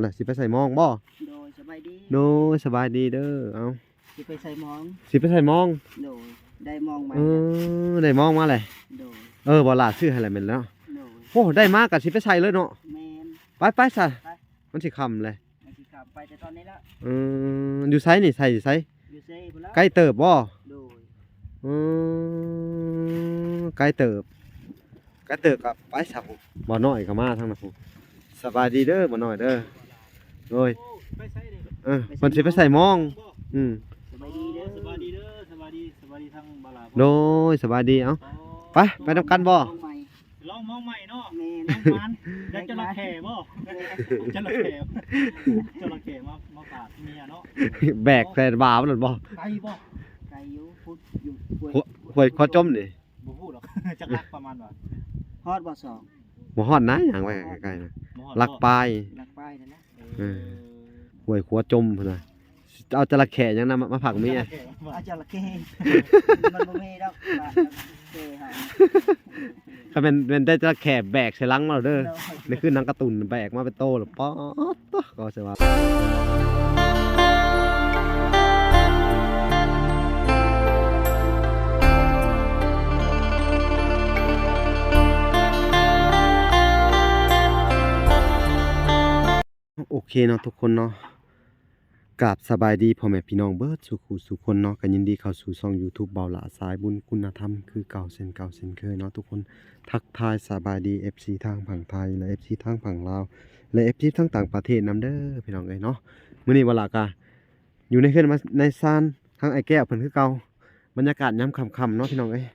ແລ້ວຊິໄປໃສ່ມອງບໍ່? ໂດຍ ສະບາຍດີ ໂດຍ ສະບາຍດີເດີ. ເອົ້າ ຊິໄປໃສ່ມອງ ຊິໄປໃສ່ມອງ ໂດຍ ໄດ້ມອງມາ ເອີ ໄດ້ມອງມາແລ້ວ ໂດຍ ເອີ ບໍ່ຫຼ້າຊື້ໃຫ້ແລ້ວແມ່ນແລ້ວ ໂດຍ ໂອ້ ໄດ້ມາກໍຊິໄປໃສ່ເລີຍເນາະ ແມ່ນ ໄປ ໄປຊະ ໄປ ມັນຊິຄ່ຳແລ້ວ ມັນຊິຄ່ຳ ໄປແຕ່ຕອນນີ້ລະ ເອີ ຢູ່ໃສນີ້ ໃສ່ຢູ່ໃສ? ຢູ່ເຊພຸ້ນລະ ໄກເຕີບບໍ່? ໂດຍ ເອີ ໄກເຕີບ ກະເຕີບກໍໄປຊະ ບໍ່ນ້ອຍກໍມາທາງນັ້ນ. ສະບາຍດີເດີ ບໍ່ນ້ອຍເດີ ໂດຍ ໂອ້ ໄປໃສນີ້? ເອີ ເພິ່ນຊິໄປໃສ່ມອງ ອືມ ສະບາຍດີເດີ ສະບາຍດີເດີ ສະບາຍດີ ສະບາຍດີທາງບ່າວຫຼ້າ ໂດຍ ສະບາຍດີ ເອົ້າ ອໍ ໄປ ໄປນຳກັນບໍ່? ລອງມອງໃໝ່ເນາະ ແມ່ນ ລອງມານ ໄດ້ຈະລະເຂົ້ບໍ່? ຈະລະເຂົ້ ຈະລະເຂົ້ມາ ມາຝາກເມຍເນາະ ແບກໃສ່ບ່າມັນໂລດບໍ່? ໄກບໍ່? ໄກຢູ່ ພຸ້ນຢູ່ຫ້ວຍ ຫ້ວຍ ຫ້ວຍຂົວຈົມນີ້ ບໍ່ຮູ້ດອກ ຈັກຫຼັກປະມານວ່າ ຮອດບໍ່ສອງ ບໍ່ຮອດນະ ຍ່າງໄປໃກ້ໆນະ ຫຼັກປາຍ ຫຼັກປາຍນັ້ນແຫຼະ ເອີ ຫ້ວຍຂົວຈົມພຸ້ນນະ ເອົາຈະລະເຂົ້ຫຍັງນະ ມາ ມາຝາກເມຍ ຈະລະເຂົ້ ເອົາຈະລະເຂົ້ ມັນບໍ່ມີດອກ ປາເຂົ້ເຮົາ ຄັນແມ່ນ ແມ່ນໄດ້ຈະລະເຂົ້ແບກໃສ່ຫຼັງມາໂລດເດີ ໂດຍ ໃນຄືໜັງກາຕູນແບກມາເປັນໂຕໂລດ ປາດໂທ້ ກໍຊິວ່າ ໂອເຄເນາະທຸກຄົນເນາະ ກາບສະບາຍດີພໍ່ແມ່ພີ່ນ້ອງເບິດສູ່ຄູ່ສູ່ຄົນເນາະ ກໍຍິນດີເຂົ້າສູ່ຊ່ອງຢູທູບ ເບົາຫຼ້າສາຍບຸນຄຸນນະທຳ ຄືເກົ່າເຊັ່ນເກົ່າເຊັ່ນເຄີຍເນາະທຸກຄົນ. ທັກທາຍສະບາຍດີເອັຟຊີທາງຝັ່ງໄທ ແລະ ເອັຟຊີທາງຝັ່ງລາວ ແລະ ເອັຟຊີທາງຕ່າງປະເທດນຳເດີພີ່ນ້ອງເອີຍເນາະ. ມື້ນີ້ເບົາຫຼ້າກະຢູ່ໃນເຮືອນ ໃນຊານທາງອ້າຍແກ້ວເພິ່ນຄືເກົ່າ. ບັນຍາກາດຍາມຄ່ຳໆເນາະພີ່ນ້ອງເອີຍ.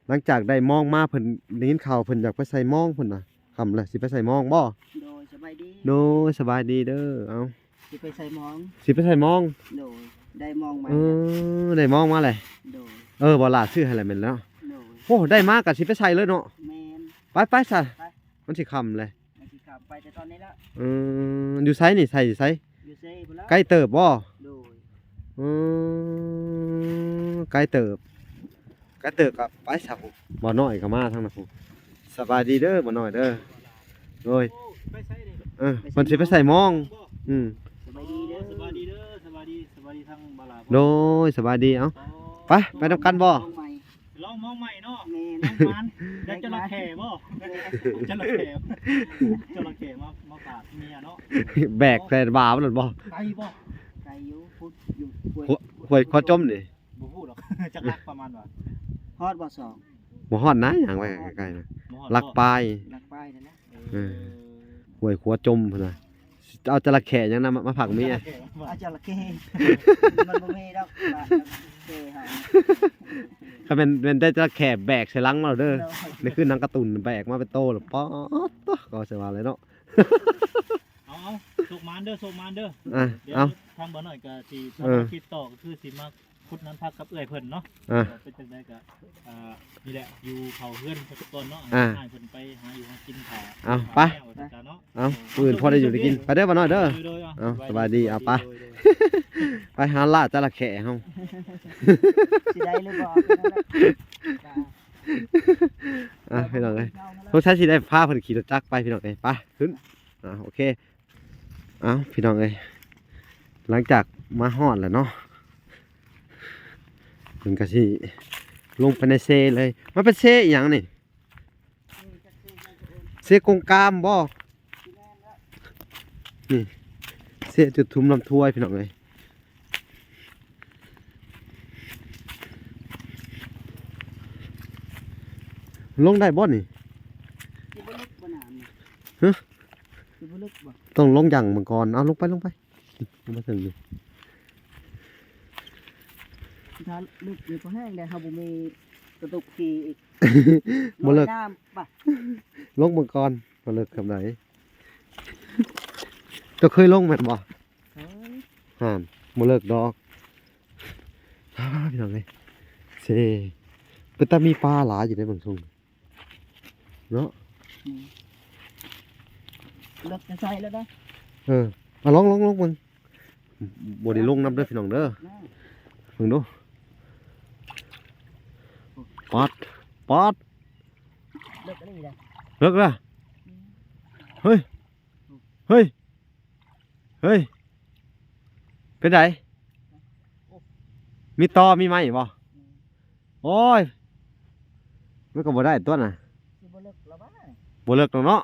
ຫຼັງຈາກໄດ້ມອງມາ ເພິ່ນໄດ້ຍິນຂ່າວເພິ່ນຢາກໄປໃສ່ມອງພຸ້ນນະ. ຄ່ຳແລ້ວ ຊິໄປໃສ່ມອງບໍ່? ໂດຍ ສະບາຍດີ ໂດຍ ສະບາຍດີເດີ. ເອົ້າ ຊິໄປໃສ່ມອງ ຊິໄປໃສ່ມອງ ໂດຍ ໄດ້ມອງມາ ເອີ ໄດ້ມອງມາແລ້ວ ໂດຍ ເອີ ບໍ່ຫຼ້າຊື້ໃຫ້ແລ້ວແມ່ນແລ້ວ ໂດຍ ໂອ້ ໄດ້ມາກໍຊິໄປໃສ່ເລີຍເນາະ ແມ່ນ ໄປ ໄປຊະ ໄປ ມັນຊິຄ່ຳແລ້ວ ມັນຊິຄ່ຳ ໄປແຕ່ຕອນນີ້ລະ ເອີ ຢູ່ໃສນີ້ ໃສ່ຢູ່ໃສ? ຢູ່ເຊພຸ້ນລະ ໄກເຕີບບໍ່? ໂດຍ ເອີ ໄກເຕີບ ກະເຕີບກໍໄປຊະ ບໍ່ນ້ອຍກໍມາທາງນັ້ນພຸ້ນ. ສະບາຍດີເດີ ບໍ່ນ້ອຍເດີ ໂດຍ ໂອ້ ໄປໃສນີ້? ເອີ ເພິ່ນຊິໄປໃສ່ມອງ ບໍ່ ອືມ ສະບາຍດີເດີ ສະບາຍດີເດີ ສະບາຍດີ ສະບາຍດີທາງບ່າວຫຼ້າ ໂດຍ ສະບາຍດີ ເອົ້າ ອໍ ໄປ ໄປນຳກັນບໍ່? ລອງມອງໃໝ່ເນາະ ແມ່ນ ລອງມານ ໄດ້ຈະລະເຂົ້ບໍ່? ຈະລະເຂົ້ ຈະລະເຂົ້ມາ ມາຝາກເມຍເນາະ ແບກໃສ່ບ່າມັນໂລດບໍ່? ໄກບໍ່? ໄກຢູ່ ພຸ້ນຢູ່ຫ້ວຍ ຫ້ວຍຂົວຈົມນີ້ ບໍ່ຮູ້ດອກ ຈັກຫຼັກປະມານວ່າ ຮອດບໍ່ສອງ ບໍ່ຮອດນະ ຍ່າງໄປໃກ້ໆນະ ບໍ່ຮອດ ຫຼັກປາຍ ຫຼັກປາຍນັ້ນແຫຼະ ເອີ ເອີ ຫ້ວຍຂົວຈົມພຸ້ນນະ ເອົາຈະລະເຂົ້ຫຍັງນະ ມາ ມາຝາກເມຍ ຈະລະເຂົ້ ເອົາຈະລະເຂົ້ ມັນບໍ່ມີດອກ ປາເຂົ້ເຮົາ ຄັນແມ່ນ ແມ່ນໄດ້ຈະລະເຂົ້ແບກໃສ່ຫຼັງມາໂລດເດີ ໂດຍ ໃນຄືໜັງກາຕູນແບກມາເປັນໂຕໂລດ ປາດໂທ້ ກໍຊິວ່າແຫຼະເນາະ. ເອົາ ເອົາ ໂຊກໝານເດີ ໂຊກໝານເດີ ອ່ະ ດຽວ ເອົາ ທາງບ່າວນ້ອຍກໍຊິ ເອີ ທຳອິດຕໍ່ ກໍຄືຊິມາຂຸດນຳຜັກກັບເອື້ອຍເພິ່ນເນາະ ອ່າ ເປັນຈັ່ງໃດກໍ ອ່າ ນີ້ແຫຼະ ຢູ່ເຝົ້າເຮືອນໄປກ່ອນເນາະ ອ່າ ໃຫ້ເພິ່ນໄປຫາຢູ່ຫາກິນ ຖ້າ ເອົາ ໄປ ວ່າຊັ້ນເນາະ ເອົາ ມື້ອື່ນພໍໄດ້ຢູ່ໄດ້ກິນ ໄປເດີບ່າວນ້ອຍເດີ ໂດຍໆ ເອົາ ສະບາຍດີ ເອົາ ໄປ ໂດຍໆ ໄປຫາລ່າຈະລະເຂົ້ເຮົາ ຊິໄດ້ຫຼືບໍ່ ອ່ະ ພີ່ນ້ອງເອີຍ ສົງໄສຊິໄດ້ພາເພິ່ນຂີ່ລົດຈັກໄປ ພີ່ນ້ອງເອີຍ ໄປ ຂຶ້ນ ອ່າ ໂອເຄ ເອົ້າ ພີ່ນ້ອງເອີຍ ຫຼັງຈາກມາຮອດແລ້ວເນາະ ເພິ່ນກໍຊິລົງໄປໃນເຊເລີຍ ມັນເປັນເຊອີ່ຫຍັງນີ້ ເຊກົງກາມບໍ່? ນີ້ ເຊຈຸດທຸມລຳຖ້ວຍ ພີ່ນ້ອງເອີຍ ລົງໄດ້ບໍ່ນີ້? ຊິບໍ່ເລິກບໍ່ນ້ຳນີ້? ຮະ? ຊິບໍ່ເລິກບໍ່? ຕ້ອງລົງຢ່າງມັງກອນ ເອົາ ລົງໄປ ລົງໄປ ລົງມາເຖິງຢູ່ ຖ້າເລິກນີ້ກໍແຮງແດ່ ເຮົາບໍ່ມີກະຕຸກຂີ່ອີກ ບໍ່ເລິກ ນ້ອຍນ້ຳປະ ລົງເບິ່ງກ່ອນວ່າເລິກສ່ຳໃດ ເຈົ້າເຄີຍລົງແມ່ນບໍ່? ເຄີຍ ຫັ້ນ ບໍ່ເລິກດອກ ອ້າ ພີ່ນ້ອງເອີຍ ເຊ ເປັນຕາມີປາຫຼາຍຢູ່ໃດບາງຊ່ວງ ເນາະ ອືມ ເລິກຈະໃສ່ແລ້ວເດ້ ເອີ ເອົາ ລອງ ລອງ ລອງເບິ່ງ ບໍ່ໄດ້ລົງນຳເດີພີ່ນ້ອງເດີ ເບິ່ງດູ ປາດ ປາດ ເລິກອີ່ຫຼີເດ້ ເລິກລະ ອືມ ເຮີ້ຍ ເຮີ້ຍ ເຮີ້ຍ ເປັນໃດ? ມີຕໍມີໄມ້ບໍ່? ໂອ້ຍ ມັນກໍບໍ່ໄດ້ຕົວນະ. ຊິບໍ່ເລິກລະວະ? ບໍ່ເລິກດອກເນາະ.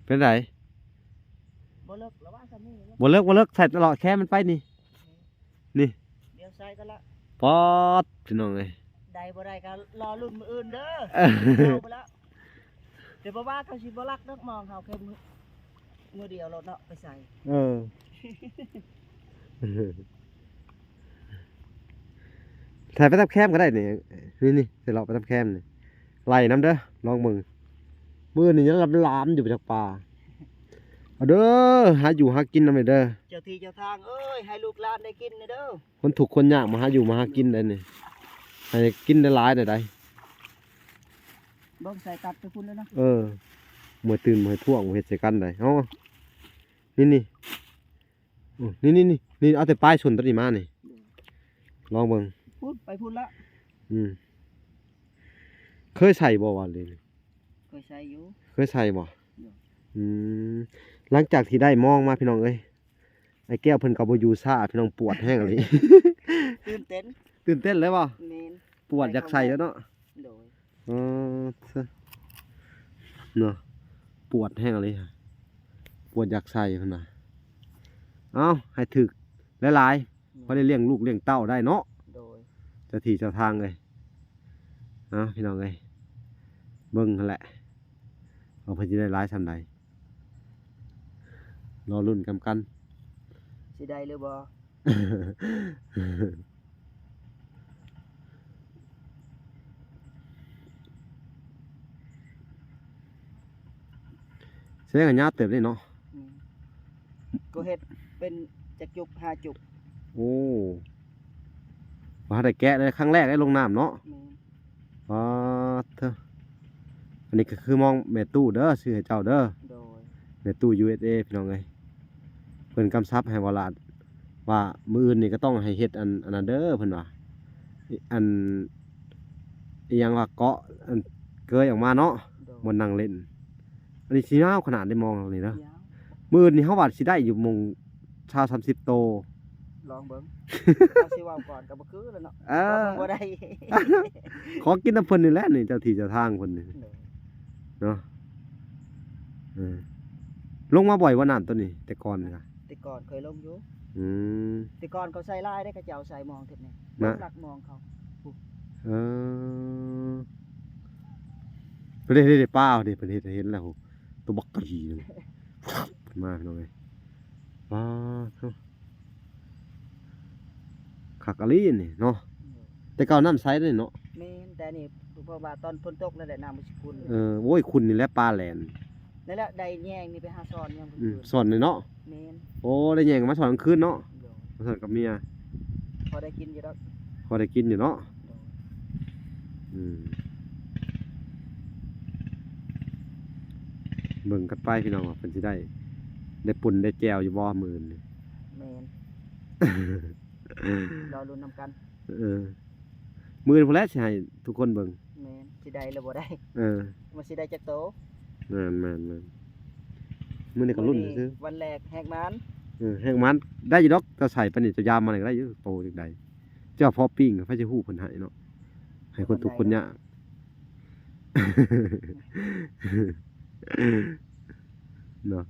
ເປັນໃດ? ບໍ່ເລິກລະວະ ສ່ຳນີ້. ບໍ່ເລິກ ບໍ່ເລິກ ໃສ່ຕະຫຼອດແຄມມັນໄປນີ້. ນີ້ ດຽວໃສ່ກັນລະ. ປອດ ພີ່ນ້ອງເອີຍ ໄດ້ບໍ່ໄດ້ກໍລໍລຸ້ນມື້ອື່ນເດີ. ເອີ ເອົາໄປລະ. ແຕ່ບໍ່ວ່າເຂົາຊິບໍ່ລັກດອກ ມອງເຮົາແຄ່ມື້ ມື້ດຽວໂລດເນາະ ໄປໃສ່. ເອີ ໃສ່ໄປຕາມແຄມກໍໄດ້ນີ້. ນີ້ໆ ໃສ່ເລາະໄປຕາມແຄມນີ້ ໄລ່ນຳເດີ ລອງເບິ່ງ. ມື້ນີ້ຍັງຫຼາມໆຢູ່ຈັກປາ. ເອົາເດີ ຫາຢູ່ຫາກິນນຳເດີ ເຈົ້າທີ່ເຈົ້າທາງເອີຍ ໃຫ້ລູກຫຼານໄດ້ກິນເດີ. ຄົນທຸກຄົນຍາກມາຫາຢູ່ມາຫາກິນໄດ໋ນີ້ ໃຫ້ກິນໄດ້ຫຼາຍໄດ້. ເບິ່ງໃສ່ຕັດໄປພຸ້ນແລ້ວນະ. ເອີ ເມື່ອຕື່ນບໍ່ໃຫ້ພວກບໍ່ເຮັດໃສ່ກັນໄດ໋. ເອົາ ນີ້ໆ ໂອ້ ນີ້ໆໆ ນີ້ ເອົາແຕ່ປາຍຊົນຕົວນີ້ມານີ້. ລອງເບິ່ງ ພຸ້ນ ໄປພຸ້ນລະ. ອືມ ເຄີຍໃສ່ບໍ່ວະ? ເຄີຍໃສ່ຢູ່. ເຄີຍໃສ່ບໍ່? ອືມ ຫຼັງຈາກທີ່ໄດ້ມອງມາ ພີ່ນ້ອງເອີຍ ໄອ້ແກ້ວເພິ່ນກໍບໍ່ຢູ່ຊ້າ ພີ່ນ້ອງ ປວດແຮງອີ່ຫຼີ. ຕື່ນເຕັ້ນ ຕື່ນເຕັ້ນເລີຍບໍ່? ແມ່ນ ປວດຢາກໃສ່ແລ້ວເນາະ. ໂດຍ ເອີ ເນາະ ປວດແຮງອີ່ຫຼີ ປວດຢາກໃສ່ພຸ້ນນະ. ເອົາ ໃຫ້ຖືກຫຼາຍໆ ພໍໄດ້ລ້ຽງລູກລ້ຽງເຕົ້າໄດ້ເນາະ. ໂດຍ ເຈົ້າທີ່ເຈົ້າທາງເອີຍ. ເອົາ ພີ່ນ້ອງເອີຍ ເບິ່ງຫັ້ນແຫຼະ ວ່າເພິ່ນຊິໄດ້ຫຼາຍສ່ຳໃດ ລໍລຸ້ນນຳກັນ. ຊິໄດ້ຫຼືບໍ່? ແສດງວ່າຍາວເຕີບເດ້ເນາະ. ແມ່ນ ກໍເຮັດເປັນຈັກຈຸກ ຫ້າຈຸກ. ໂອ້ ບໍ່ທັນໄດ້ແກະເລີຍ ຄັ້ງແລກໄດ້ລົງນ້ຳເນາະ. ແມ່ນ ປາດເທີ ອັນນີ້ກໍຄືມອງແມ່ຕູ້ເດີ ຊື້ໃຫ້ເຈົ້າເດີ. ໂດຍ ແມ່ຕູ້ ຢູເອສເອ ພີ່ນ້ອງເອີຍ ເພິ່ນກຳຊັບໃຫ້ບໍ່ຫຼາດ ວ່າມື້ອື່ນນີ້ກໍຕ້ອງໃຫ້ເຮັດອັນ ອັນນັ້ນເດີ ເພິ່ນວ່າ ອັນ ອີ່ຫຍັງວ່າເກາະ ອັນເກີຍອອກມາເນາະ. ໂດຍ ບ່ອນນັ່ງຫຼິ້ນ. ອັນນີ້ຊິຍາວຂະໜາດໃດມອງນີ້ເດີ. ຍາວ ມື້ອື່ນນີ້ເຮົາວ່າຊິໄດ້ຢູ່ໂມງຊາວ ສາມສິບໂຕ. ລອງເບິ່ງ ເຮົາຊິເວົ້າກ່ອນກໍບໍ່ຄືແລ້ວເນາະ. ເອີ ບໍ່ໄດ້ ຂໍກິນນຳເພິ່ນນີ້ແຫຼະນີ້ ເຈົ້າທີ່ເຈົ້າທາງເພິ່ນນີ້. ໂດຍ ເນາະ. ເອີ ລົງມາບ່ອຍບໍ່ນ້ຳຕົວນີ້ແຕ່ກ່ອນນະ? ແຕ່ກ່ອນເຄີຍລົງຢູ່. ອືມ ແຕ່ກ່ອນເຂົາໃສ່ຫຼາຍເດ້ ເຂົາເຈົ້າໃສ່ມອງເທິບນີ້ນະ ລົງລັກມອງເຂົາ. ເອີ ເດ້ໆໆ ປາເດ້ ເພິ່ນເຮັດໃຫ້ເຫັນແລ້ວ ໂຕບັກກະຫຼີໜຶ່ງ ຂຶ້ນມາ ພີ່ນ້ອງເອີຍ. ປາດໂທ້ ຄັກອີ່ຫຼີນີ້ເນາະ. ແຕ່ເກົ່ານ້ຳໃສເດ້ເນາະ. ແມ່ນ ແຕ່ນີ້ເພາະວ່າຕອນຝົນຕົກນັ້ນແຫຼະ ນ້ຳມັນຊິຂຸ່ນ. ເອີ ໂອ້ຍ ຂຸ່ນນີ້ແຫຼະ ປາແລ່ນ. ນັ້ນແຫຼະ ໄດ້ແຍງນີ້ໄປຫາຊ່ອນຍາມ ອືມ ມື້ຄືນ ຊ່ອນນີ້ເນາະ. ແມ່ນ ໂອ້ ໄດ້ແຍງມາຊ່ອນກາງຄືນເນາະ. ໂດຍ ມາຊ່ອນກັບເມຍ ພໍໄດ້ກິນຢູ່ດອກ. ພໍໄດ້ກິນຢູ່ເນາະ. ໂດຍ ອືມ ເບິ່ງກັນໄປພີ່ນ້ອງ ວ່າເພິ່ນຊິໄດ້ ໄດ້ປຸ້ນໄດ້ແຈ່ວຢູ່ບໍ່ມື້ອື່ນນີ້. ແມ່ນ ລໍລຸ້ນນຳກັນ. ເອີ ມື້ອື່ນພຸ້ນແຫຼະຊິໃຫ້ທຸກຄົນເບິ່ງ. ແມ່ນ ຊິໄດ້ຫຼືບໍ່ໄດ້. ເອີ ມັນຊິໄດ້ຈັກໂຕ. ແມ່ນໆໆ ມື້ນີ້ກໍລຸ້ນຊື່ໆ. ວັນແລກແຮກໝານ. ເອີ ແຮກໝານ ໄດ້ຢູ່ດອກ ເຈົ້າໃສ່ປານນີ້ ເຈົ້າຢາມມານີ້ກໍໄດ້ຢູ່ ໂຕຈັ່ງໃດ. ເຈົ້າພໍປີ້ງ ໃຜຊິຮູ້ເພິ່ນໃຫ້ເນາະ ໃຫ້ຄົນທຸກຄົນຍາກ. ເນາະ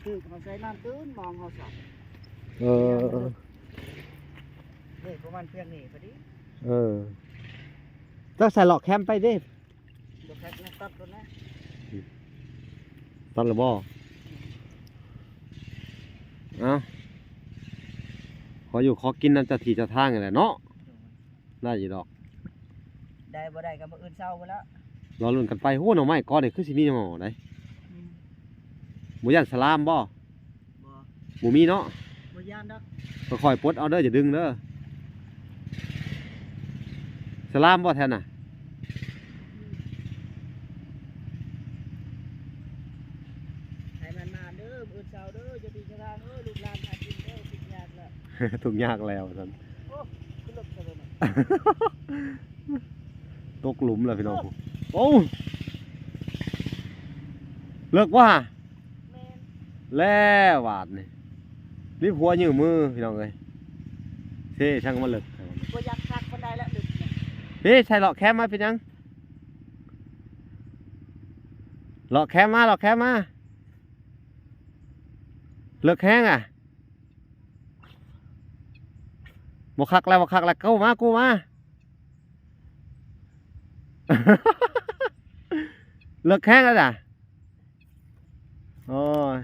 ຄືເຂົາໃສ່ນ້ຳຕື້ນມອງເຮົາຊະ. ເອີ ນີ້ປະມານພຽງນີ້ພໍດີ. ເອີ ເຈົ້າໃສ່ເລາະແຄມໄປເດ້. ດອກແຄມຕັດໂລດນະ. ຕັດແລ້ວບໍ່? ເອົ້າ ຂໍຢູ່ຂໍກິນນຳເຈົ້າທີ່ເຈົ້າທາງນີ້ແຫຼະເນາະ. ໄດ້ຢູ່ດອກ ໄດ້ບໍ່ໄດ້ກໍມື້ອື່ນເຊົ້າພຸ້ນລະ ລໍລຸ້ນກັນໄປ. ໂອ້ ໜໍ່ໄມ້ກ້ອນນີ້ຄືຊິມີໜໍ່ໄດ໋. ມີ ບໍ່ຢ້ານສະຫຼາມບໍ່? ບໍ່ ບໍ່ມີເນາະ. ບໍ່ຢ້ານດອກ. ຄ່ອຍໆປົດເອົາເດີ ຢ່າດຶງເດີ. ສະຫຼາມບໍ່ແຖວນັ້ນ? ໃຫ້ມັນມາເດີ ມື້ເຊົ້າເດີ ເຈົ້າທີ່ເຈົ້າທາງເອີຍ ລູກຫຼານຫາກິນເດີ ທຸກຍາກແລ້ວ ທຸກຍາກແລ້ວວ່າຊັ້ນ. ໂອ້ ຂຶ້ນລົດເຈົ້າເລີຍນະ ຕົກຫຼຸມແລ້ວພີ່ນ້ອງ. ໂອ້ ເລິກບໍ່? ແມ່ນ ແລ້ວບາດນີ້ ມີຜົວຢືມມືພີ່ນ້ອງເອີຍ. ເຊ ຊ່າງມັນເລິກ ບໍ່ຢາກຄັກປານໃດລະເລິກ. ເອີ ໃສ່ເລາະແຄມມາເປັນຫຍັງ? ເລາະແຄມມາ ເລາະແຄມມາ. ເລິກແຮງອະ ບໍ່ຄັກແລ້ວ ບໍ່ຄັກແລ້ວ ກູ້ມາ ກູ້ມາ. ເລິກແຮງແລ້ວນະ. ໂອ້ຍ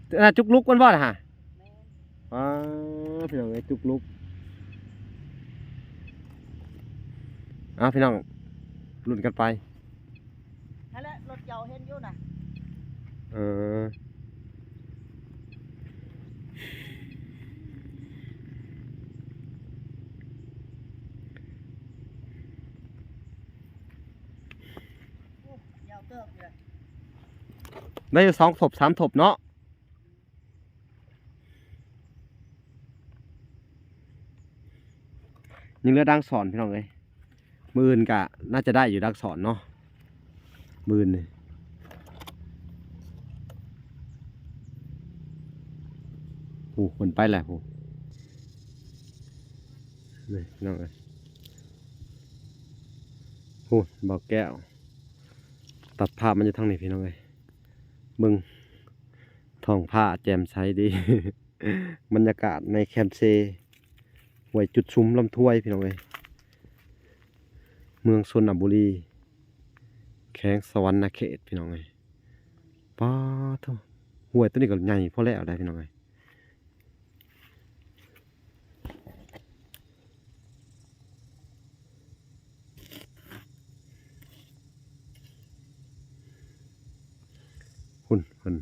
ອັນນັ້ນຈຸກລຸກມັນບໍ່ນະຫະ? ແມ່ນ ອ້າ ພີ່ນ້ອງເອີຍ ຈຸກລຸກ. ເອົາ ພີ່ນ້ອງ ລຸ້ນກັນໄປ. ຫັ້ນແຫຼະ ລົດເຈົ້າເຫັນຢູ່ນະ. ເອີ ໂອ້ ຍາວເຕີບຢູ່ເດ້. ໄດ້ຢູ່ສອງທົບສາມທົບເນາະ. ຍັງເຫຼືອດັງສອນພີ່ນ້ອງເອີຍ. ມື້ອື່ນກະໜ້າຈະໄດ້ຢູ່ດັກສອນເນາະ ມື້ອື່ນນີ້. ໂອ້ ເພິ່ນໄປແລ້ວ ໂອ້ ນີ້ພີ່ນ້ອງເອີຍ. ໂອ້ ບ່າວແກ້ວ ຕັດພາບມາຢູ່ທາງນີ້ພີ່ນ້ອງເອີຍ. ເບິ່ງ ທ້ອງຟ້າແຈ່ມໃສດີ. ບັນຍາກາດໃນແຄມເຊ ຫ້ວຍຈຸດຊຸມລຳຖ້ວຍພີ່ນ້ອງເອີຍ. ເມືອງຊົນນະບູລີ ແຂວງສະຫວັນນະເຂດພີ່ນ້ອງເອີຍ. ປາໂທ້ ຫ້ວຍໂຕນີ້ກໍໃຫຍ່ພໍແລ້ວໄດ໋ພີ່ນ້ອງເອີຍ. ພຸ້ນ ເພິ່ນ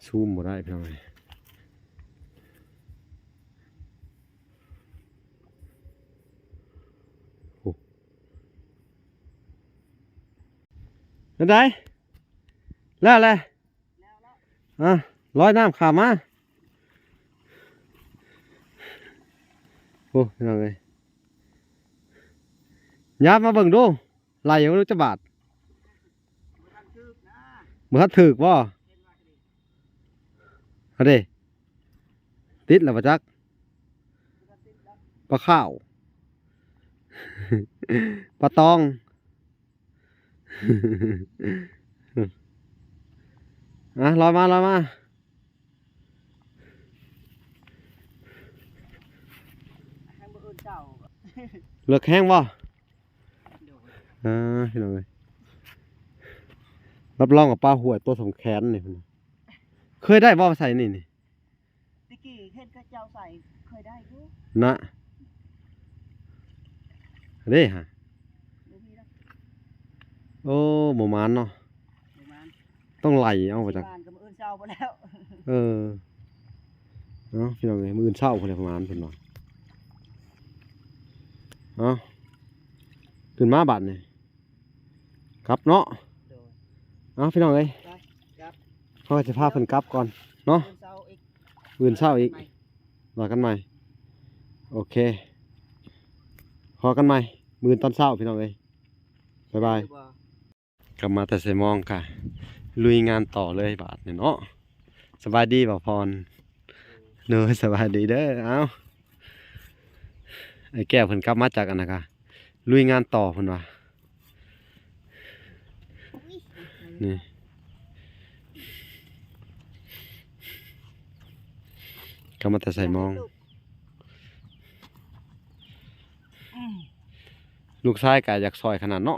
ຊູມບໍ່ໄດ້ພີ່ນ້ອງເອີຍ. ໂອ້ ແນວໃດ? ແລ້ວແຫຼະ. ອ່ະ ລອຍນ້ຳຂ້າມມາ. ໂອ້ ພີ່ນ້ອງເອີຍ ຫຍັບມາເບິ່ງດູ ໄຫຼບໍ່ຮູ້ຈັກບາດ. ບໍ່ທັນຖືກນະ ບໍ່ທັນຖືກບໍ່? ເຮັດວ່າກະດີ ເອົາເດ້ ຕິດແລ້ວບໍ່ຈັກ. ປາຂາວ ປາຕອງ. ອ່ະ ລອຍມາ ລອຍມາ. ເລິກແຮງບໍ່? ໂດຍ ອ່າ ພີ່ນ້ອງເອີຍ ຮັບຮອງວ່າປາຫ້ວຍໂຕສ່ຳແຂນນີ້. ເຄີຍໄດ້ບໍ່ໃສ່ນີ້ນີ້? ແຕ່ກີ້ເຫັນເຂົາເຈົ້າໃສ່ເຄີຍໄດ້ຢູ່ນະ ເດ້ຫະ. ບໍ່ມີດອກ. ໂອ້ ບໍ່ໝານເນາະ ບໍ່ໝານ ຕ້ອງໄຫຼເອົາວ່າຈັກ ຊິໝານກໍມື້ອື່ນເຊົ້າພຸ້ນແລ້ວ. ເອີ ເອົາ ພີ່ນ້ອງເອີຍ ມື້ອື່ນເຊົ້າພຸ້ນແຫຼະປະມານເພິ່ນວ່າ. ເອົາ ຂຶ້ນມາບາດນີ້ ກັບເນາະ. ໂດຍ ເອົາ ພີ່ນ້ອງເອີຍ ໄປກັບ ເຮົາກໍຈະພາເພິ່ນກັບກ່ອນເນາະ. ມື້ອື່ນເຊົ້າອີກ ມື້ອື່ນເຊົ້າອີກ ພໍ້ກັນໃໝ່ ພໍ້ກັນໃໝ່. ໂອເຄ ພໍ້ກັນໃໝ່ມື້ອື່ນຕອນເຊົ້າ ພີ່ນ້ອງເອີຍ ບາຍບາຍ. ກັບມາແຕ່ໄຊມອງກະລຸຍງານຕໍ່ເລີຍບາດນີ້ເນາະ. ສະບາຍດີບ່າວພອນ. ໂດຍ ສະບາຍດີເດີ. ເອົ້າ ໄອ້ແກ້ວເພິ່ນກັບມາຈາກອັນນັ້ນກະລຸຍງານຕໍ່ເພິ່ນວ່າ. ນີ້ ກັບມາແຕ່ໄຊມອງ. ລູກຊາຍກະຢາກຊ່ອຍຂະໜາດເນາະ.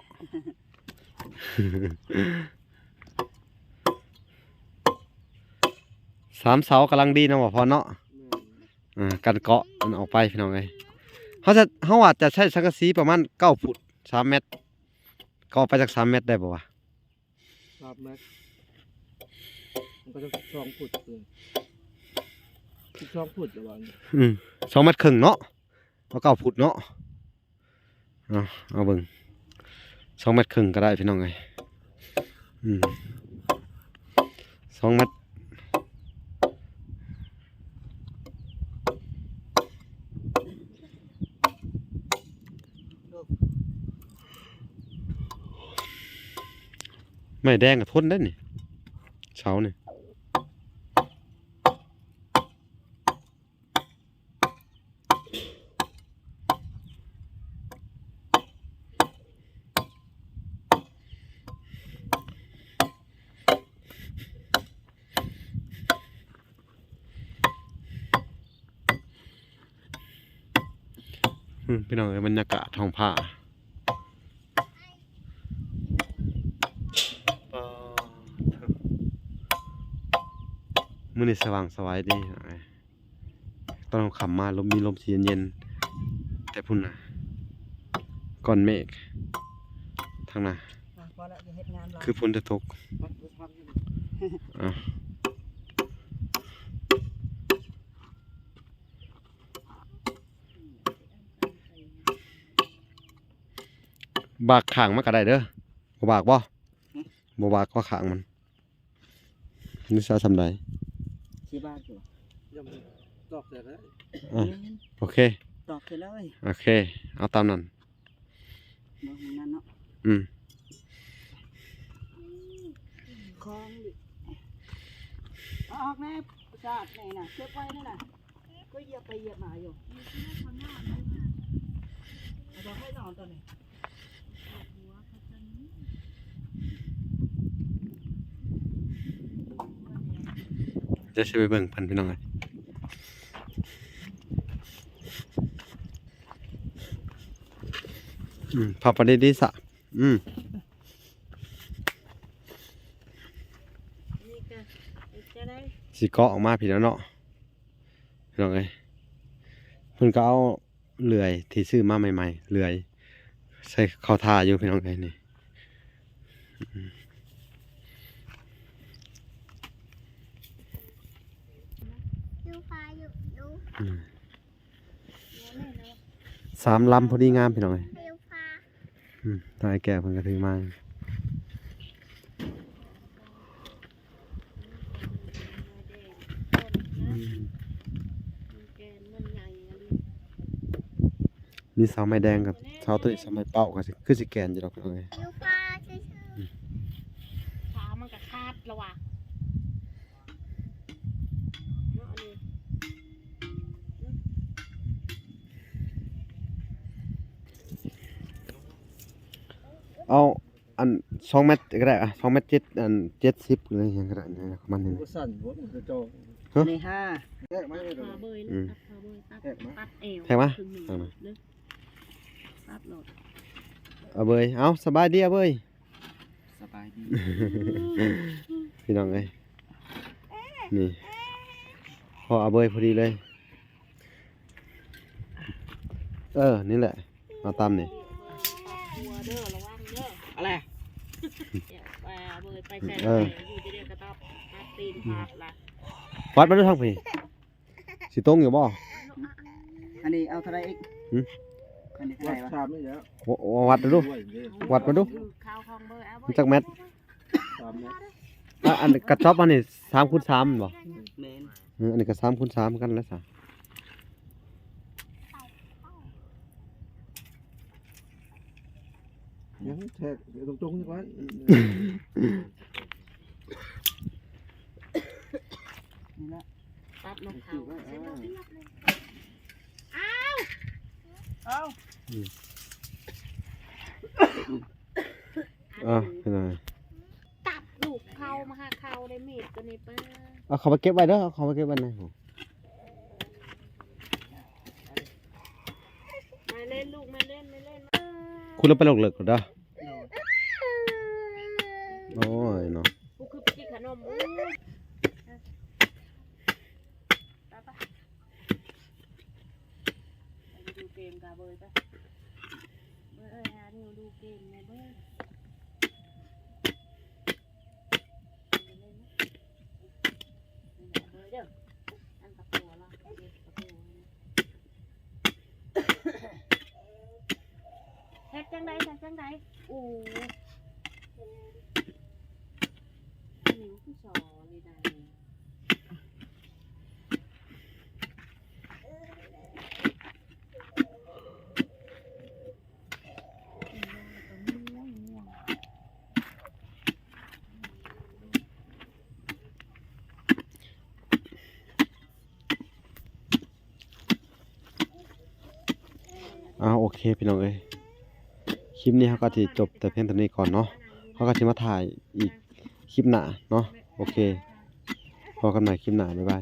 ສາມເສົາກຳລັງດີເນາະ ບ່າວພອນເນາະ. ແມ່ນ ອ່າ ກັນເກາະມັນອອກໄປ ພີ່ນ້ອງເອີຍ. ເຮົາຈະ ເຮົາອາດຈະໃຊ້ສັງກະສີປະມານເກົ້າຟຸດ ສາມແມັດ. ເກາະໄປຈັກສາມແມັດໄດ້ບໍ່ວະ? ສາມແມັດ ມັນກໍຕ້ອງສິບສອງຟຸດເລີຍ ສິບສອງຟຸດລະຫວ່າງ ອືມ ສອງແມັດເຄິ່ງເນາະ ເອົາເກົ້າຟຸດເນາະ. ເອົາ ເອົາເບິ່ງ ສອງແມັດເຄິ່ງກໍໄດ້ພີ່ນ້ອງເອີຍ ອືມ ສອງແມັດ ໄມ້ແດງກໍທົນໄດ້ນີ້ ເສົານີ້. ອືມ ພີ່ນ້ອງເອີຍ ບັນຍາກາດທ້ອງຟ້າ ມື້ນີ້ສະຫວ່າງສະໄຫວດີ. ຕອນຄ່ຳໆມາ ລົມ ມີລົມເຢັນໆ ແຕ່ພຸ້ນນະ ກ້ອນເມກທາງໜ້າ ອ່ະ ພໍແລ້ວ ຢ່າເຮັດງານຫຼາຍ ຄືຝົນຈະຕົກ ອ່ະ ບາກຂ້າງມັນກໍໄດ້ເດີ ບໍ່ບາກບໍ່? ຫຶ? ບໍ່ບາກກໍຂ້າງມັນ. ນີ້ຊະສ່ຳໃດ? ສິບບາດຢູ່. ຕອກໃສ່ກໍໄດ້. ອ່ະ ແມ່ນ ໂອເຄ ຕອກໃສ່ເລີຍ. ໂອເຄ ເອົາຕາມນັ້ນ. ບໍ່ ນັ້ນເນາະ. ອືມ ຂອງ ເອົາອອກແດ່ ປະສາດນີ້ນະ ເກັບໄວ້ນັ້ນນະ. ກໍຢຽບໄປຢຽບມາຢູ່ ເອົາດອກໄມ້ນອນຕົວນີ້. ດຽວຊິໄປເບິ່ງເພິ່ນພີ່ນ້ອງເອີຍ. ອືມ ພັບໄປດີໆຊະ. ອືມ ນີ້ກະເຮັດຈັ່ງໃດ? ຊິເກາະອອກມາພີ້ແລ້ວເນາະ ພີ່ນ້ອງເອີຍ. ເພິ່ນກໍເອົາເລື່ອຍທີ່ຊື້ມາໃໝ່ໆ ເລື່ອຍໃສ່ເຂົ້າທ່າຢູ່ ພີ່ນ້ອງເອີຍ ນີ້. ອືມ ຢູ່ຟ້າຢູ່ ຢູ່ ອືມ ສາມລຳພໍດີງາມ ພີ່ນ້ອງເອີຍ. ອືມ ທາງອ້າຍແກ້ວເພິ່ນກໍຖືມາ. ອືມ ມີເສົາໄມ້ແດງກັບເສົາໂຕນີ້ ເສົາໄມ້ເປົ້າກໍຊິ ຄືຊິແກ່ນຢູ່ດອກ ພີ່ນ້ອງເອີຍ. ຢູ່ຟ້າຊື່ໆ ອືມ ຂາມັນກໍຂາດລະຫວາ. ເອົາອັນສອງແມັດກໍໄດ້ ອ່ະ ສອງແມັດເຈັດ ອັນເຈັດສິບ ຫຼືຫຍັງກໍໄດ້ ປະມານນີ້. ບໍ່ສັ້ນບໍ່ ເຈົ້າ ຮະ ນີ້ຫ້າ ແທກມາເລີຍ ຕັດຂາເບີຍເລີຍ ອືມ ຕັດຂາເບີຍ ຕັດ ແທກມາ ຕັດແອວ ແທກມາ ເຄິ່ງໜຶ່ງ ເອີ ເລີຍ ຕັດໂລດ ອາເບີຍ. ເອົາ ສະບາຍດີອາເບີຍ. ສະບາຍດີ ພີ່ນ້ອງເອີຍ ນີ້ ພໍອາເບີຍພໍດີເລີຍ. ເອີ ນີ້ແຫຼະ ເອົາຕາມນີ້ ເດີ ລະວັງເດີ ອະໄລ ເອີ ວັດມາດູທາງພີ້. ຊິຕົງຢູ່ບໍ່? ອັນນີ້ເອົາເທົ່າໃດອີກ? ຫຶ? ອັນນີ້ເທົ່າໃດວະ? ວັດ ວັດມາດູ ວັດມາດູ. ມັນຈັກແມັດ? ສາມແມັດ. ອະ ອັນກະຈອບອັນນີ້ສາມຄູນສາມແມ່ນບໍ່? ແມ່ນ. ເອີ ອັນນີ້ກະສາມຄູນສາມຄືກັນແຫຼະຊະ. ຍັງແທກຕົງໆນີ້ກ່ອນ. ນີ້ລະ ຕັດລົງເຂົາ ເອີ ເອີ ອ້າວ ເອົາ ອືມ ອ່ະ ເປັນຫຍັງ? ຕັດລູກເຂົາມາຫາເຂົາໄດ້ມີດຕົວນີ້ ປ້າ ເອົາເຂົ້າໄປເກັບໄວ້ເດີ ເອົາເຂົ້າໄປເກັບໄວ້ໃນ ມາເຫຼັ້ນລູກ ມາເຫຼັ້ນ ມາເຫຼັ້ນ ເອີ ຄຸດລົງໄປເລິກໆໂລດເດີ. ໂດຍ ໂອ້ຍເນາະ ກູຄືໄປກິນຂະໜົມ ໂອ້ຍ ໄປ ໄປ ໄປດູເກມກະເບີຍ ໄປ ເບີຍເອີຍ ຫາດູເກມແດ່ເບີຍ. ຈັ່ງໃດ ຈັ່ງໃດ? ໂອ້ ອັນນີ້ຄືສອນນີ້ນະ. ອ້າວ ໂອເຄ ພີ່ນ້ອງເອີຍ ຄລິບນີ້ເຮົາກໍຊິຈົບແຕ່ພຽງເທົ່ານີ້ກ່ອນເນາະ. ເຮົາກໍຊິມາຖ່າຍອີກຄລິບໜ້າເນາະ. ໂອເຄ ພໍ້ກັນໃໝ່ຄລິບໜ້າ. ບາຍບາຍ.